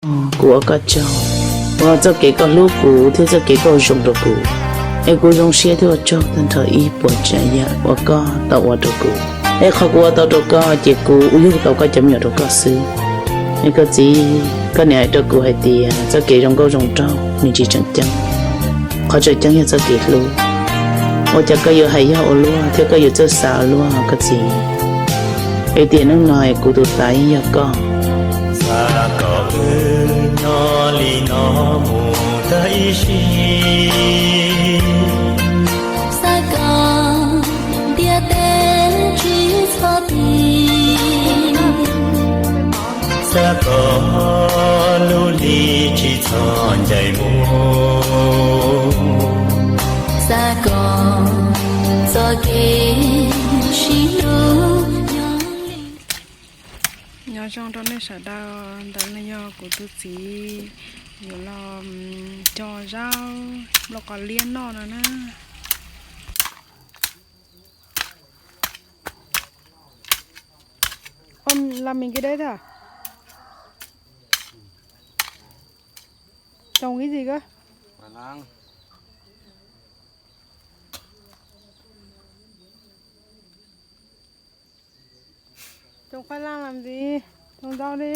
Kuv ua koj tsaug, ua txoj kev koj hlub kuv thiab txoj kev koj ua zoo rau kuv, es kuv zoo siab thiab ua tsaug tag nrho ib puas tsav yam uas koj tau ua rau kuv. Es qhov kuv ua tau rau koj ces kuv ua yug tau koj cov me nyuam rau koj xwb. Es koj txiv, koj niam hais rau kuv hais tias txoj kev zoo nkauj zoo nraug nws tsis tseem ceeb, qhov tseem ceeb yog txoj kev hlub. Ua cas koj yuav hais yog ua luaj thiab koj yuav txawj xav ua luaj koj txiv? Es tiam neej no kuv tus tais yog koj. Xav kom wb nyob li no mus tag ib sim. Xav kom ntiaj teb tsis txhob tim. Xav kom lub hli tsis txhob ncaim mus. Xav kom txoj kev sib hlub nyob li. Nyob zoo rau nej sawv daws, ntawd no yog kuv tus txiv yuav los cog zaub nplooj qos liab noj no na. Ôm làm mình cái đấy thôi à? Trồng cái gì cơ? Trồng khoai lang làm gì? Trồng rau đi.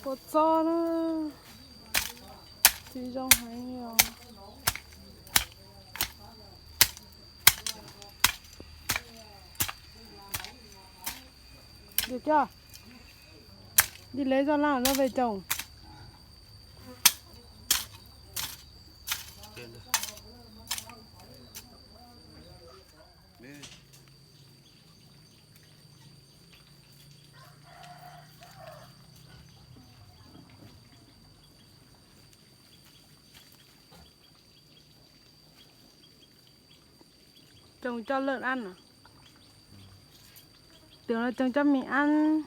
Kua txob na, txiv zoo heev os. Được chưa? Đi lấy giò lang ra về trồng. Trồng cho lợn ăn à? Tưởng là trồng cho mình ăn.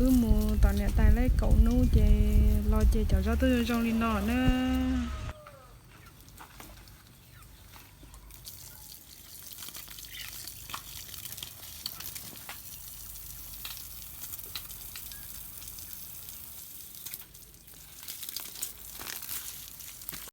Wb mus tom niam tais laij kaum hnub ces los ces cov zaub twb zoo zoo li no na.